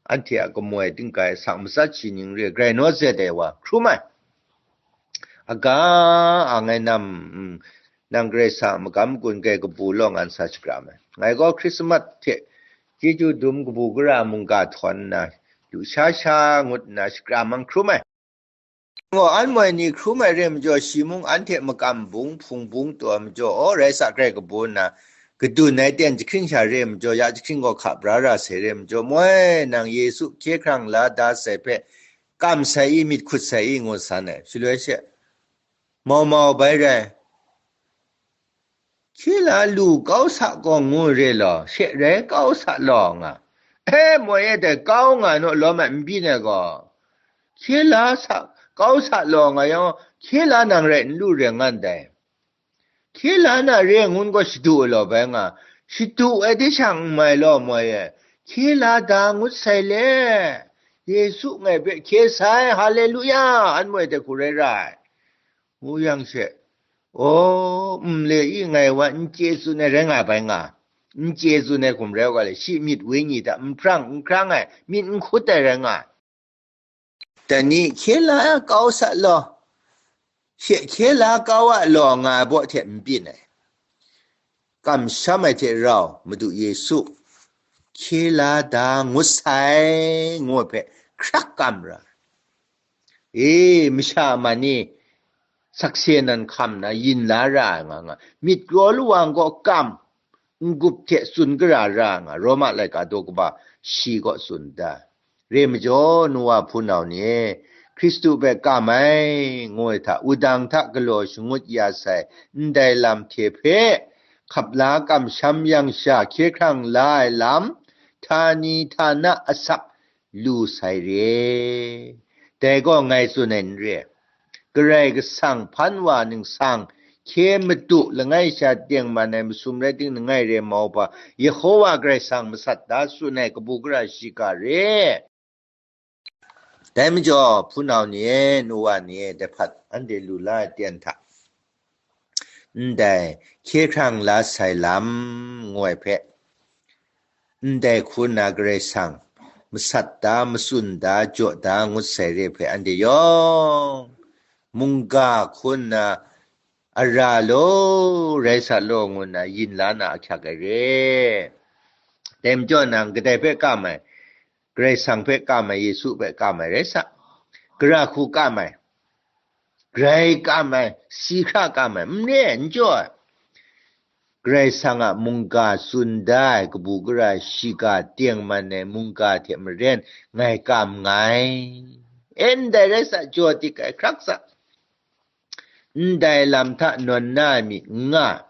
anhte a kamoi tingkai asak matsat shi ning re, grai naw zet ai wa, hkrum ai. Aga, a ngai nam, mm, nang Karai Kasang a magam gun kai kabu law ngan sa shakram ai. Ngai gaw Hkrismat hte chyeju dum kabu gara mungga htawn nna, lu sha sha ngut nna shakram ai, hkrum ai. Gaw, an moi ni hkrum ai re majaw, shi mung anhte makam bung, hpung bung taw ai majaw, aw, rai sa, grai kabu nna, kadun ai ten jahkring sha re majaw, ya jahkring gaw hka bra ra sai re majaw, moi, nang Yesu hkye hkrang la da sai hpe, kam sai i, myit hkut sai i, ngu san ai. Shaloi she, mau mau bai rai, hkye la lu kau sa gaw ngu re law, she rai kau sa law nga. E, moi e, dai kau nga naw lawm ai n byin ai gaw, hkye la sa, kau sa law nga yang, hkye la nang rai n lu re nga ndai. Hkye la na re ai ngun gaw shadu ai law bai nga, Shadu ai hte shang n mai law, moi e, hkye la da ngut sai le, Yesu ngai hpe hkye sai, haleluya, an moi de hku rai ra ai, ngu yang she, aw, nle i ngai wa n chye tsun ai rai nga bai nga, n chye tsun ai hkum rai u ga le, shi myit wenyi hta n hprang n hkrang ai, myit n hkut ai rai nga ai. Dai ni hkye la kau sa law, she hkye la kau a law nga ai baw hte n byin ai, kamsham ai hte rau Madu Yesu hkye la da ngut sai, ngu ai hpe hkrak kam ra. E, masha a man ni sakse nan hkam na yin la ra ai nga nga, myit kraw lawang gaw kam, n-gup hte tsun gara ra nga, Roma laika daw kaba shi gaw tsun da. Re majaw, nu wa hpunau ni e, Hkristu hpe kam ai, ngu ai hta, wudang hta galaw shangut ya sai, ndai lam hte hpe, hkap la kamsham yang sha hkye hkrang la ai lam, htani htana asak lu sai re. Dai gaw ngai tsun ai n re. Karai Kasang hpan wa ningsang hkye madu langai sha tengman ai masum rai ting, langai re mau hpa, Yehowa Karai Kasang masat da tsun ai kabu gara shiga re. Dai majaw, hpunau ni e, nu wa ni e, dai hpat anhte lu la ai ten hta, ndai hkye hkrang la sai lam ngu ai hpe, ndai hku nna Karai Kasang masat da, matsun da, jaw da ngut sai re hpe, anhte yawng mungga hku nna ara law, rai sa law, ngu nna yin la na ahkyak ai re. Dai majaw nang kadai hpe kam ai, Karai Kasang hpe kam ai, Yesu hpe kam ai rai sa. Gara hku kam ai, grai kam ai, si hkra kam ai, n re ai, n jaw ai. Karai Kasang a mungga tsun da ai kabu gara shiga tengman ai mungga hte maren ngai kam nngai. E, ndai rai sa, jaw dik ai, hkrak sa. Ndai lam hta nawn na ai mi n nga,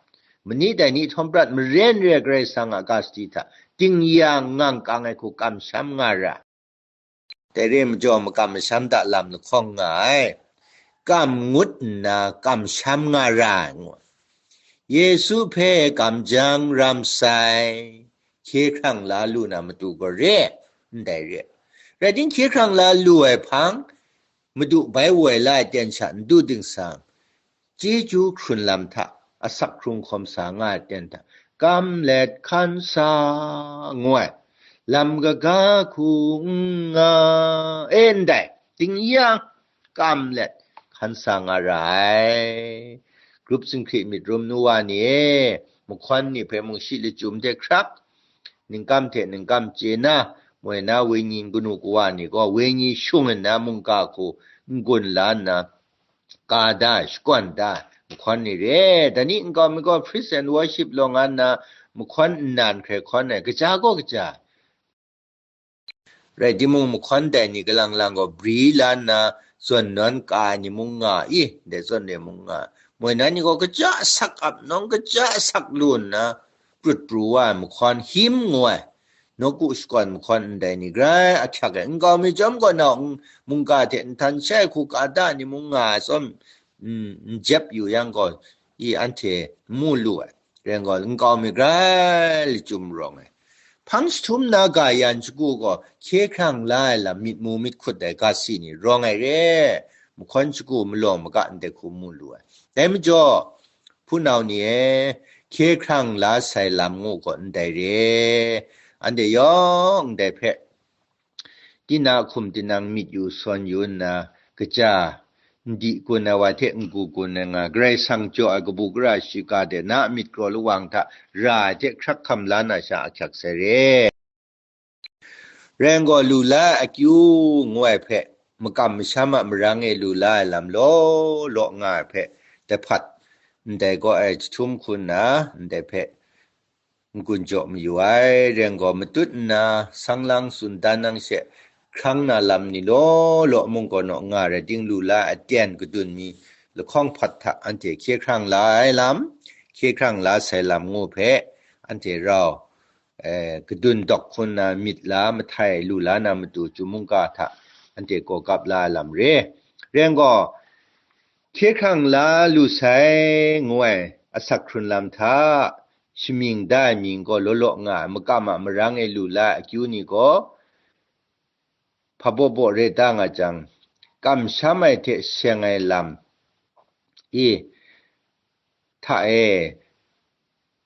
mani dai ni htawm prat maren re ai Karai Kasang a ga sadi hta, dingyang ngang kang ai hku kamsham nga ra. Dai re majaw, makam masham hta lam lahkawng nga ai, kam ngut nna kamsham nga ra ai ngu ai. Yesu hpe kam jang ram sai, hkye hkrang la lu na matu gaw re, ndai re. Rai ting, hkye hkrang la lu ai hpang, Madu bai woi la ai ten sha n du dingsang, chyeju hkrun lam hta asak hkrung hkawm sa nga ai ten hta, kam let hkan sa ngu ai, lam kaga hku n nga, e, ndai, dingyang, kam let hkan sa nga ra ai. Grup singhkri myit rum nu wa ni e, mahkawn ni hpe mung shi lachyum hte hkrak, ningkam hte ningkam chye na, moi na wenyi n kanu kawa ni gaw wenyi shung nna mungga hku n-gun la nna, ka da, shakawn da, mahkawn ni re. Dai ni nkau mi gaw praise and worship law nga nna, mahkawn nnan hkrai hkawn ai, kaja gaw kaja. Rai timung, mahkawn dai ni kalang lang gaw bri la nna, zawn nawn ka ai ni mung nga i, ndai zawn re mung nga ai. Moi na ni gaw kaja asak ap nawng, kaja asak lu nna, prut pru wa ai mahkawn, him ngu ai, nawku shakawn mahkawn ndai ni grai ahkyak ai. Nkau mi chyawm gaw nau n-, mungga hte nhtan shai hku ka da ni mung nga ai tsawm, n-, n jep yu yang gaw, i anhte n mu lu ai. Rai ngai gaw, nkau mi grai lachyum rawng ai. Hpang jahtum na ga yan shagu gaw hkye hkrang la ai lam myit mu myit hkut ai ga si ni rawng ai re, mahkawn shagu malawng maga ndai hku mu lu ai. Dai majaw, hpunau ni e, hkye hkrang la sai lam ngu gaw ndai re, anhte yawng ndai hpe, tinang hkum tinang myit yu sawn yu nna, kaja, n di gun ai wa hte n-gu gun ai nga, Karai Kasang jaw ai kabu gara shiga de na a myit kraw lawang hta ra ai hte hkrak hkam la na sha ahkyak sai re. Rai ngai gaw, lu la ai akyu ngu ai hpe, makam masham a marang e lu la ai lam law law nga ai hpe, dai hpat, ndai gaw ai jahtum hku nna, ndai hpe, n-gun jaw mayu ai, rai ngai gaw, matut nna sang lang tsun dan nang she hkrang na lam ni law law mung gaw naw nga rai ting, lu la ai aten kadun mi lahkawng hpat hta anhte hkye hkrang la ai lam, hkye hkrang la sai lam ngu hpe anhte rau, eh, kadun dawk hku nna myit la mahtai lu la na matu chyum mungga hta anhte gaw gap la ai lam re. Rai ngai gaw, hkye hkrang la lu sai ngu ai asak hkrun lam hta, shamying da ai mying gaw law law nga ai, makam a marang e lu la ai akyu ni gaw, hpa baw baw re da nga jang, kamsham ai hte seng ai lam e hta e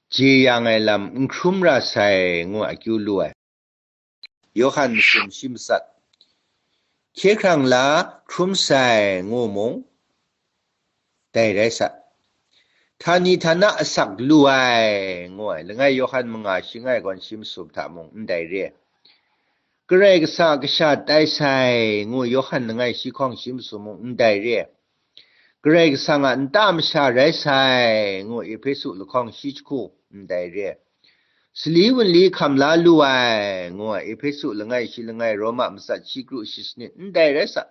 jeyang ai lam n hkrum ra sai, ngu akyu lu ai. Yawhan masum shi matsat, hkye hkrang la hkrum sai, ngu mung, dai rai sa. Htani htana asak lu ai, ngu ai, langai Yawhan manga shi ngai gawn shi masum hta mung ndai re. Karai Kasang a kasha tai sai, ngu Yawhan langai shi hkawng shi masum mung ndai re. Karai Kasang a nta masha rai sai, ngu Ehpesu lahkawng shi jahku ndai re. Sali wunli hkam la lu ai, ngu ai, Ehpesu langai shi langai, Roma matsat shi kru shi sanit ndai rai sa.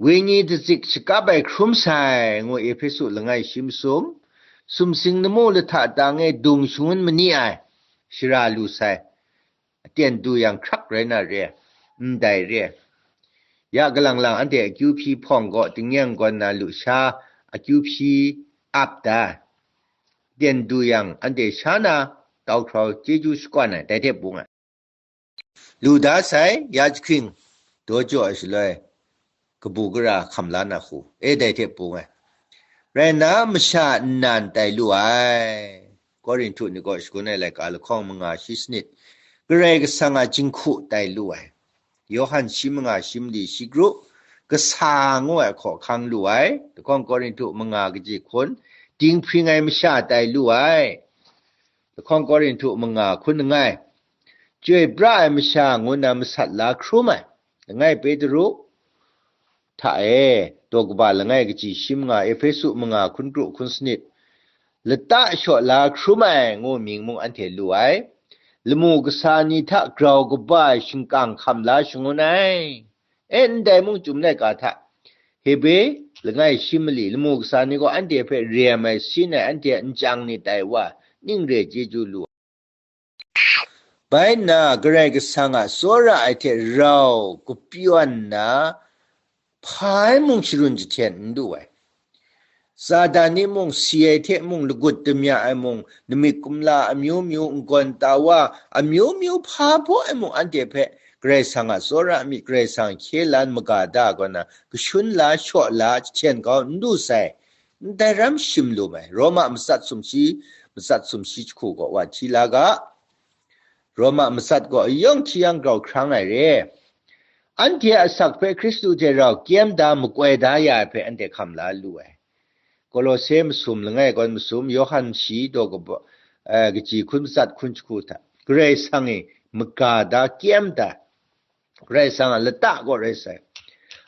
Wenyi datzik shakap ai hkrum sai, ngu Ehpesu langai shi masum, sumsing namu lahta tang e dung shangun mani ai, shara lu sai, aten du yang hkrak rai na re, ndai re. Ya galang lang anhte akyu hpyi hpawng gaw tingnyang gawn na lusha akyu hpyi ap da, aten du yang anhte sha na tau hkrau chyeju shakwan ai, dai hte bung ai. Lu da sai, ya jahkring daw jaw ai shaloi, kabu gara hkam la na hku, e dai hte bung ai. Rai nna, masha nnan tai lu ai. Korinhtu ni kaw shagun ai laika lahkawng manga shi sanit, Karai Kasang a jinghku tai lu ai. Yawhan shi manga shi mali shi kru, kasa ngu ai hkaw hkang lu ai. Lahkawng Korinhtu manga kaji hkun, dinghpring ai masha tai lu ai. Lahkawng Korinhtu manga hkun langai, chyoi pra ai masha ngu na masat la hkrum ai, langai Petru hta e, daw kaba langai kaji shi manga, Ehpesu manga hkun kru hkun sanit, lata shaw la hkrum ai, ngu mying mung anhte lu ai. Lamu kasa ni hta grau kaba ai shingkang hkam la shangun ai. E, ndai mung chyum laika hta, Hebre langai shi mali, lamu kasa ni gaw anhte hpe rem ai sin ai, anhte a nchyang ni tai wa, ning re chyeju lu ai. Bai nna, Karai Kasang a tsawra ai hte rau kapyawn nna, hpa ai mung sharun jahten n lu ai. Satan ni mung, si ai hte mung, lagut damya ai mung, namik kumla amyu myu, n-gawn tawa amyu myu, hpa baw ai mung, anhte hpe Karai Kasang a tsawra myit, Karai Kasang hkye lan maga da kaw na, kashun la, shaw la, jahten kau n lu sai. Ndai ram shim lu ai. Roma matsat sumshi, matsat sumshi jahku gaw wa hti la ga. Roma matsat gaw ayawng hti yang grau hkrang ai re. Anhte a asak hpe Hkristu hte rau kyem da, makoi da ya ai hpe anhte hkam la lu ai. Kolose masum langai kawn masum, Yawhan shi daw kaba, eh, kaji hkun matsat hkun jahku hta, Karai Kasang e maga da, kyem da, Karai Kasang a lata gaw rai sai.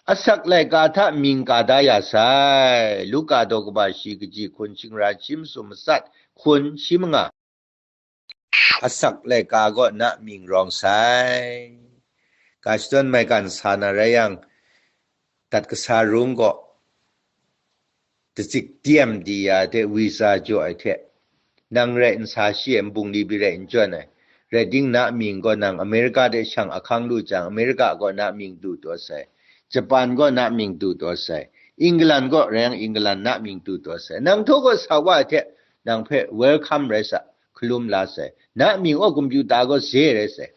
Asak laika hta mying ka da ya sai. Luka daw kaba shi kaji hkun, shingra shi masum matsat hkun shi manga. Asak laika gaw na mying rawng sai. Ga shadawn maigan sa na rai yang, dat kasa rung gaw, datzik dyem di ya hte, visa jaw ai hte, nang rai n sa shi ai, nbung li bi rai n jawn ai, rai ting, na mying gaw nang Amerika de shang ahkang lu jang, Amerika gaw na mying du taw sai, Japan gaw na mying du taw sai, England gaw rai yang, England na mying du taw sai, nang htaw gaw sa wa ai hte, nang hpe welcome rai sa, hkalum la sai, na mying gaw kompyuta gaw ze rai sai.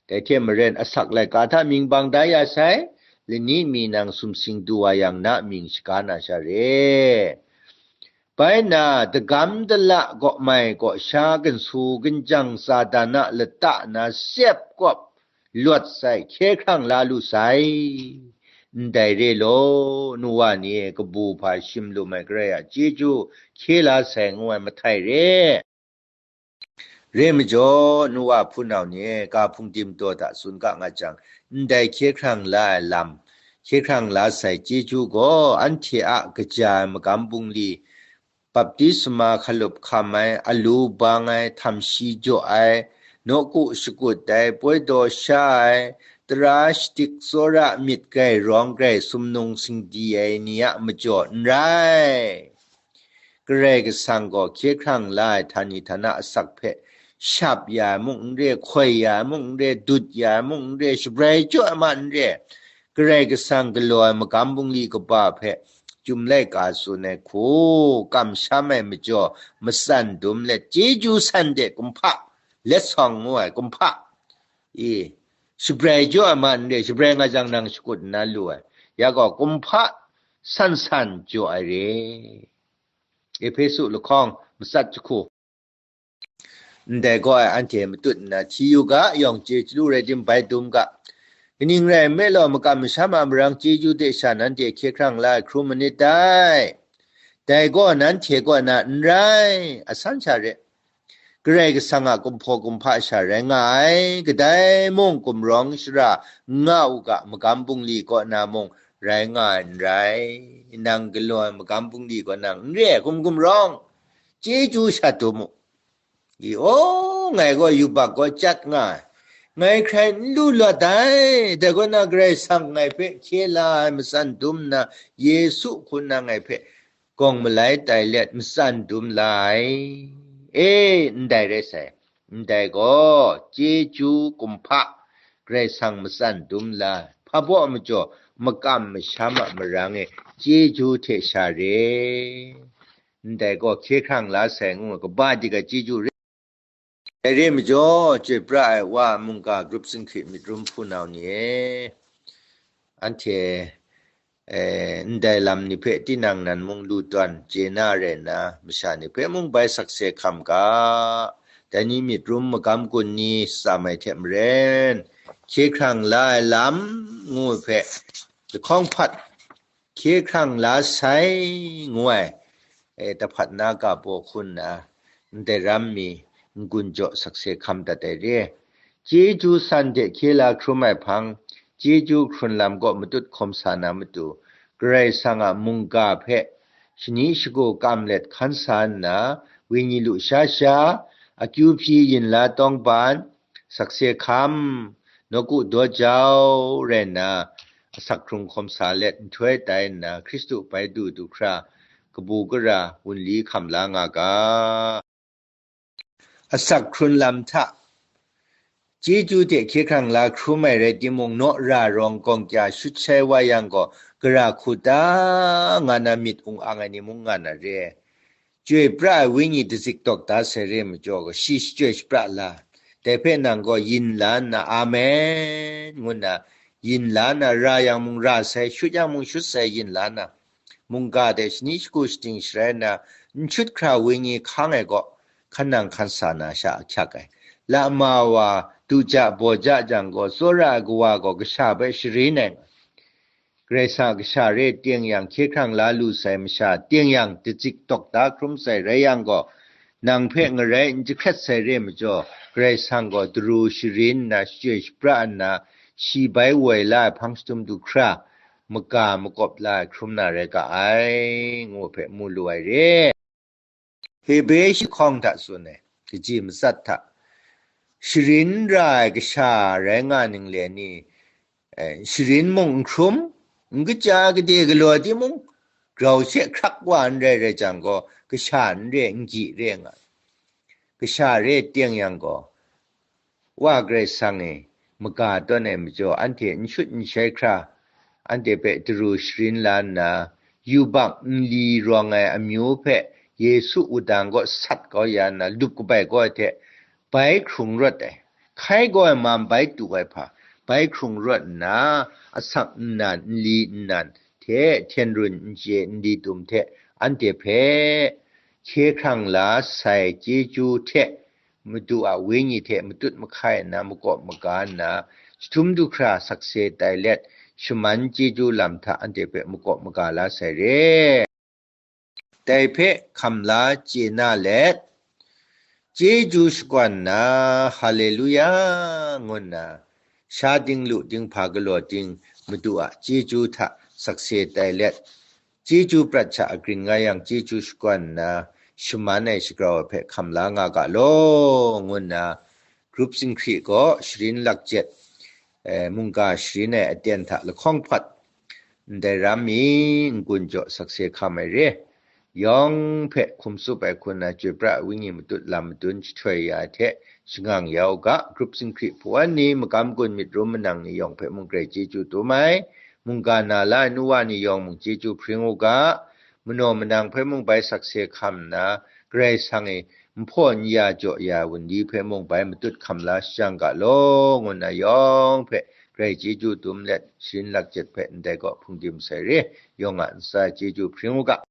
Dai hte maren, asak laika hta mying bang da ya sai, lani mi nang sumsing du wa yang, na mying shaga na sha re. Bai nna, dagam dala gaw mai gaw sha gansu ganjang Satan a lata na sep kawp lawt sai, hkye hkrang la lu sai. Ndai re law, nu wa ni e, kabu hpa shim lu ai Karai a chyeju hkye la sai ngu ai mahtai re. Re majaw, nu wa hpunau ni e, ga hpung tim daw hta tsun ga nga jang, ndai hkye hkrang la ai lam, hkye hkrang la sai chyeju gaw, anhte a kaja ai magam bungli, baptisma hkalup hkam ai, alu bang ai, htam shi jaw ai, nawku shakut ai, poi daw sha ai, tara shadik tsawra myit grai rawng grai sumnung singdi ai ni a majaw n rai. Karai Kasang gaw hkye hkrang la ai htani htana asak hpe shap ya ai mung n re, hkoi ya ai mung n re, dut ya ai mung n re, shabrai jaw ai ma n re, Karai Kasang galaw ai magam bungli kaba hpe Chyum laika tsun ai hku, kamsham ai majaw matsan dum let, chyeju san de kumhpa, let sawng ngu ai kumhpa, i, shabrai jaw ai ma n re, shabrai nga jang nang shakut nna lu ai, ya gaw kumhpa san san jaw ai re. Ehpesu lahkawng matsat jahku. Ndai gaw ai anhte matut nna hti yu ga, yawng chye chyalu rai tim bai dum ga. Kaning rai nme law, makam masham a marang chyeju hte sha nanhte hkye hkrang la ai hkrum manit dai. Dai gaw nanhte kaw na n rai, asan sha re. Karai Kasang a kumhpaw kumhpa sha rai nga ai, kadai mung gumrawng shara n nga u ga, magam bungli kaw na mung rai nga ai n rai. Nang galaw ai magam bungli gaw nang n re ai hkum gumrawng, chyeju sha dum u. I, o, ngai gaw yubak gaw chyat nga ai, ngai hkrai n lu lawt ai, dai kaw na Karai Kasang ngai hpe hkye la ai matsan dum nna, Yesu hku nna ngai hpe gawng malai tai let matsan dum la ai. E, ndai rai sai, ndai gaw chyeju kumhpa Karai Kasang matsan dum la ai, hpa baw majaw makam masham a marang e chyeju hte sha re. Ndai gaw hkye hkrang la sai ngu, kaba diga chyeju re. Dai re majaw, chyoi pra ai wa mungga grup singhkri myit rum hpunau ni e, anhte, eh, ndai lam ni hpe tinang nan mung lu tawn chye na rai nna, masha ni hpe mung bai sakse hkam ga, dai ni myit rum magam gun ni tsam ai hte maren, hkye hkrang la ai lam ngu ai hpe lahkawng hpat hkye hkrang la sai ngu ai, e, tahpat na ga baw hku nna, ndai ram mi n-gun jaw sakse hkam dat ai re. Chyeju san hte hkye la hkrum ai hpang, chyeju hkrun lam kaw matut hkawm sa na matu, Karai Kasang a mungga hpe shani shagu kam let hkan sa nna, wenyi lu sha sha, akyu hpyi yin la tawngban, sakse hkam, nawku daw jau rai nna, asak hkrung hkawm sa let nhtoi tai nna, Hkristu bai du du hkra, kabu gara wunli hkam la nga ga. Asak hkrun lam hta chyeju hte hkye hkrang la hkrum ai rai timung, naw ra rawng gawng kya shut shai wa yang gaw, gara hku ta nga na myit ung ang ai ni mung nga na re. Chyoi pra ai wenyi dazik tawk da sai re majaw gaw, shi shachyoi shapra la, dai hpe nang gaw yin la nna, Amen, ngu nna yin la nna, ra yang mung ra sai, shut yang mung shut sai, yin la nna, mungga hte shani shagu shating sharai nna, n shut hkra wenyi hkang ai gaw, hkan nang hkan sa na sha ahkyak ai. Lama wa du ja baw ja jang gaw, tsawra ai kawa gaw kasha hpe sharin ai nga. Karai Kasang a kasha re teng yang, hkye hkrang la lu sai masha teng yang, dazik tawk da hkrum sai rai yang gaw, nang hpe ngarai n jahkrat sai re majaw, Karai Kasang gaw daru sharin nna, shachyoi shapra nna, shi bai woi la ai hpang shadum du hkra, maga makawp la ai hkrum na rai ga ai, ngu hpe mu lu ai re. Hebre shi hkawng hta tsun ai, kaji matsat hta, sharin ra ai kasha rai nga ninglen ni, eh, sharin mung n hkrum, n kaja gade galaw timung, grau she hkrak wa n rai rai jang gaw, kasha n re, n gyi re nga. Kasha re teng yang gaw, Wa Karai Kasang e, maga tawn ai majaw, anhte n shut n shai hkra, anhte hpe daru sharin la nna, yubak nli rawng ai amyu hpe Yesu wudang kaw sat kau ya nna, lup kabai kau ai hte bai hkrung rawt ai, hkai kau ai mam bai tu ai hpa, bai hkrung rawt nna, asak nnan, nli nnan hte hten run n chye, nli tum hte anhte hpe hkye hkrang la sai chyeju hte, Madu a Wenyi hte matut mahkai nna, makawp maga nna, jahtum du hkra sakse tai let, shaman chyeju lam hta anhte hpe makawp maga la sai re. Dai hpe hkam la chye na let, chyeju shakawn nna, Haleluya, ngu nna, sha ting lu ting hpa galaw ting Madu a chyeju hta sakse tai let, chyeju prat hta agrin nga yang, chyeju shakawn nna, shaman ai shagrau ai hpe hkam la nga ga law, ngu nna, grup zinghkri gaw sharin lakjet, eh, mungga sharin ai aten hta lahkawng hpat, ndai ram mi n-gun jaw sakse hkam ai re. Yawng hpe hkum tsup ai hku nna, chyoi pra ai Wenyi matut lam madun jahtoi ya ai hte shangang ya u ga, grup zinghkri hpawan ni, magam gun myit rum manang ni yawng hpe mung grai chyeju dum ai. mungga na la ai nu wa ni yawng mung chyeju hpring u ga, manaw manang hpe mung bai sakse hkam nna, Karai Kasang e nhpaw n ya jaw ya ai wunli hpe mung bai matut hkam la shajang ga law, ngu nna yawng hpe Karai chyeju dum let, sharin lakjet hpe ndai gaw hpungdim sai re, yawng a ntsa chyeju hpring u ga.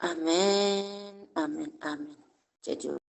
Amen, amen, amen. Chyeju.